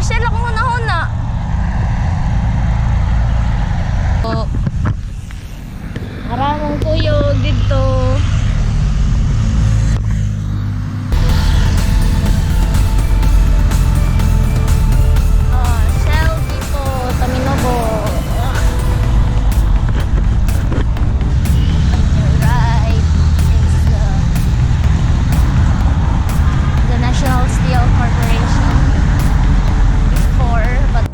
Shell akong hunahuna. Oh. Maraming kuyog dito. Ah, Shell dito, Taminobo. On your right is the National Steel Corporation before, but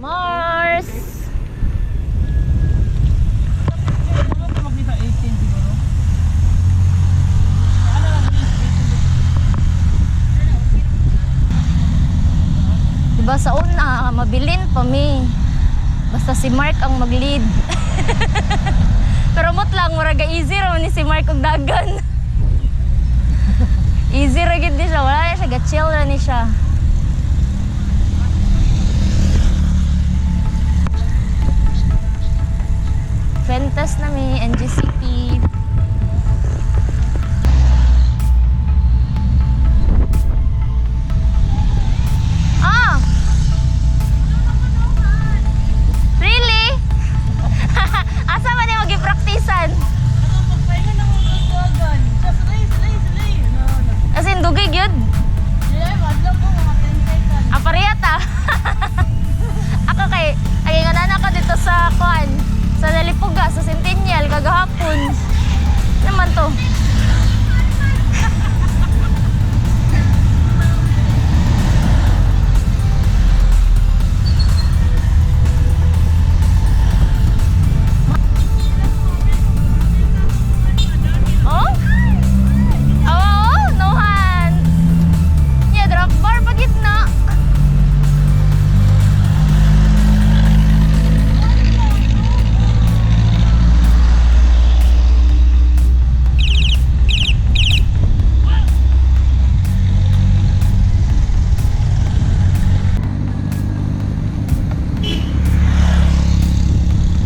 Mars! Ano makita 18 siguro? Ano lang 18? Diba sa una, mabilin pa mi. Basta si Mark ang mag-lead. Pero mot lang, muraga easy ra man ni si Mark og dagan. Easy ra gid ni siya, wala na siya, ga-chill ra ni siya. Fuentes na mi, NGCP. Ah! Really? Asa man yung mag-praktisan? Ano pagpahinga ng tuwagan? Siya sulay, sulay, sulay. No, no. As in, dugay gyud. Dili, madlong ko mga 10 seconds. Ah, pareha ta. Ako kay, ay nga na ako dito sa kuan, sa Nalipuga, sa Centennial, kagahapon. Naman to. Oh? Oh, oh, no hand. Yeah, drop bar pa gitna.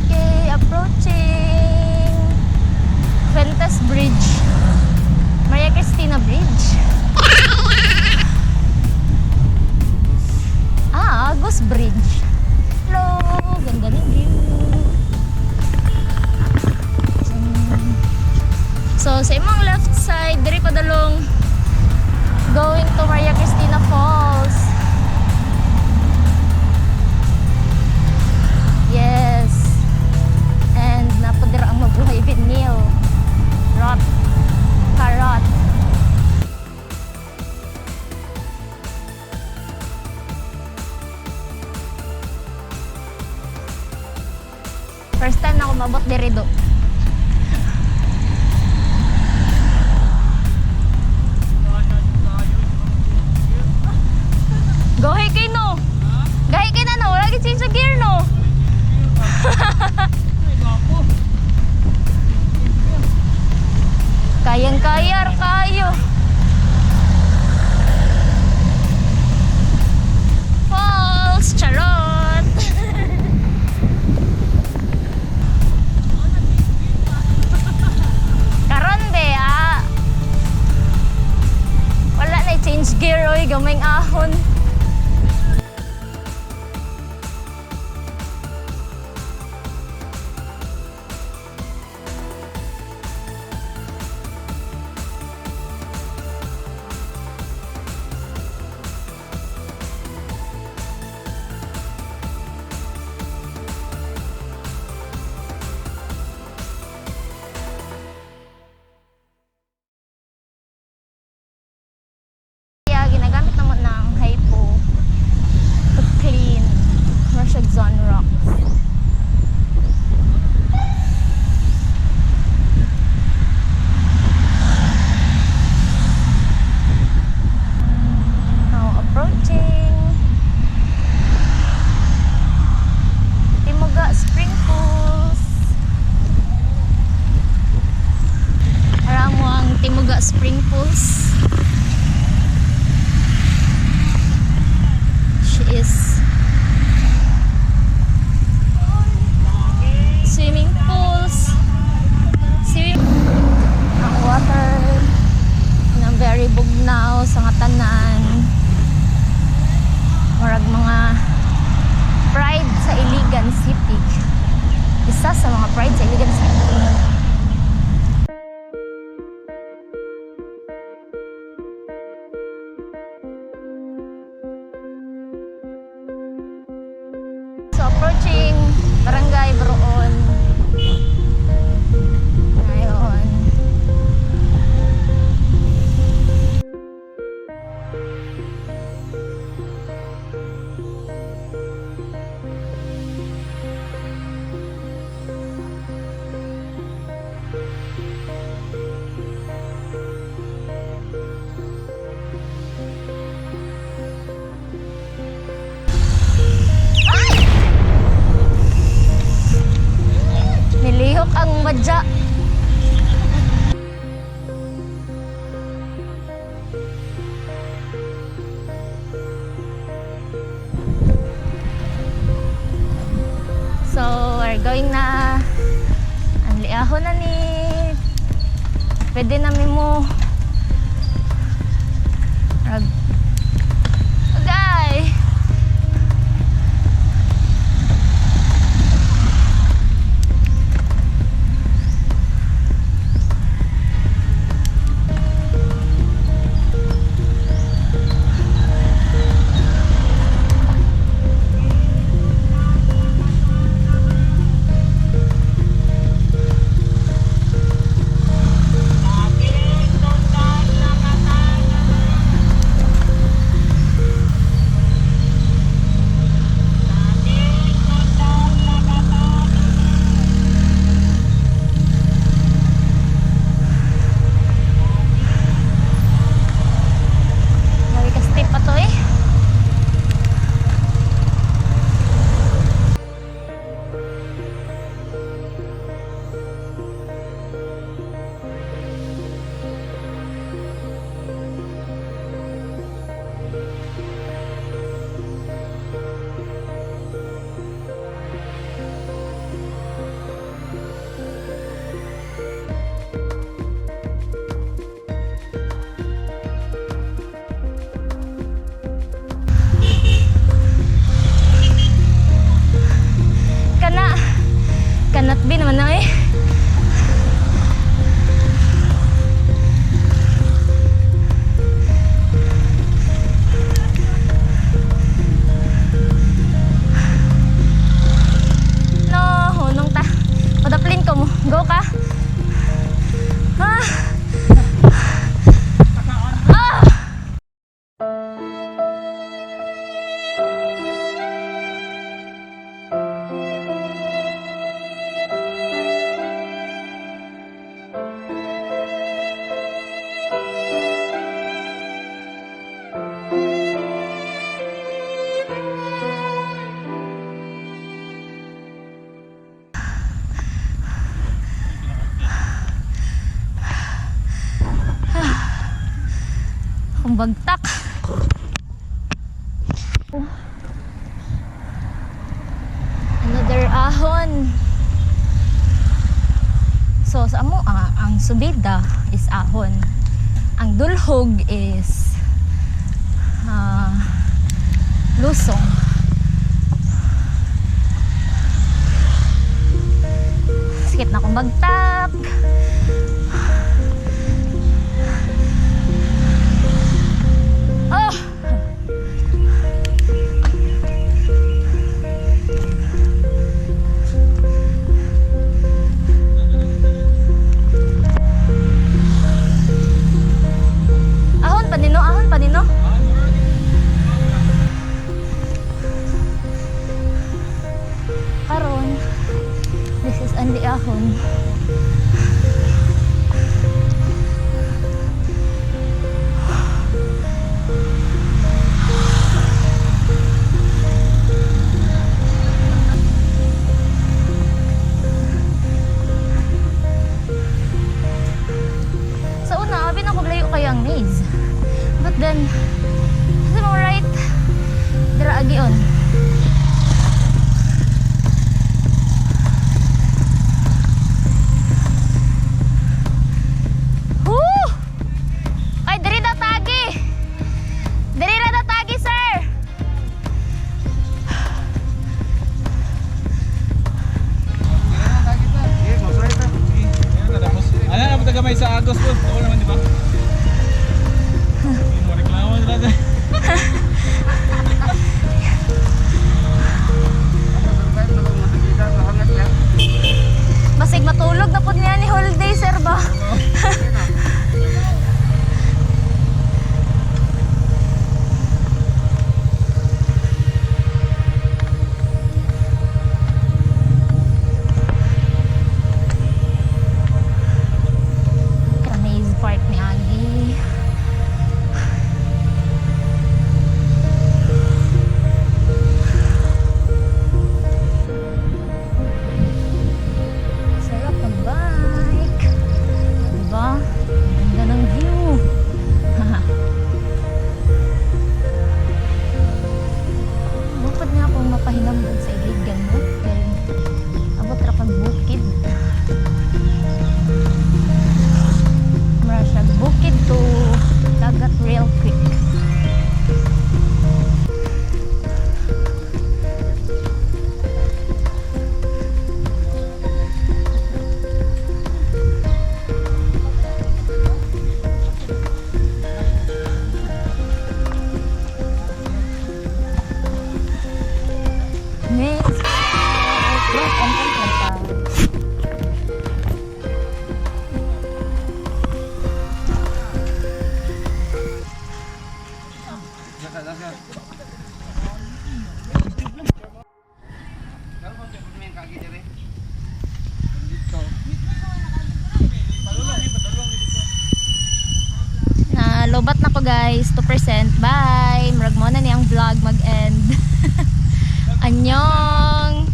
Okay, approaching Fuentes Bridge. Maria Cristina Bridge. Ah, Agus Bridge. Hello, ganda ng view. So, sa imong left side, diri padalong going to Maria Cristina Falls. Yes. And napadira ang Mabuhay Vinyl. Rot. Carrot. First time na ako mabot diri do. Gahi kay no. Gahi kay na no, wala gid change sa gear no. Kayang-kaya ra kayo. Falls, charot. Karon be ah. Wala na change gear oy, gamayng ahon. spring pools. She is swimming pools. Swim ang water na very bugnaw sa nga tanan. Murag mga pride sa Iligan City. Isa sa mga pride sa Iligan City. So approaching Barangay Baroon. Ngayon. Ay! Nilihok ang madya. So, we're going na. Ang liahon na ni. Pwede na mi mo. Rag. Agay! Grabe ka steep pa to eh. Kana. Cannot be naman na eh. No, hunong ta. Padaplin ko mo. Go ka. Ah. Ah! Akong bagtak. Another ahon. So sa amo ang subida is ahon. Ang dulhog is lusong. Sakit na akong bagtak. Oh! Ahon pa nino, ahon pa nino. Karon, this is Andy Ahon. Sa una, abi na ko. May sa Agos po. Oo naman, di ba? Hindi mo reklamo sila. Basig matulog na pud niya ni holiday, sir ba? Maze Park ni Agi. Sarap mag-bike. Diba? Ang ganda ng view. Bukod nga akong mapahinambog sa iligan mo. Kay abot ra pag bukid. Mura siya bukid to dagat real quick. Next. Look, ang pa. Na lobat na ko, guys, 2%. Bye. Murag mo na niyang vlog mag-end. Anyong.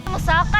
Musaka.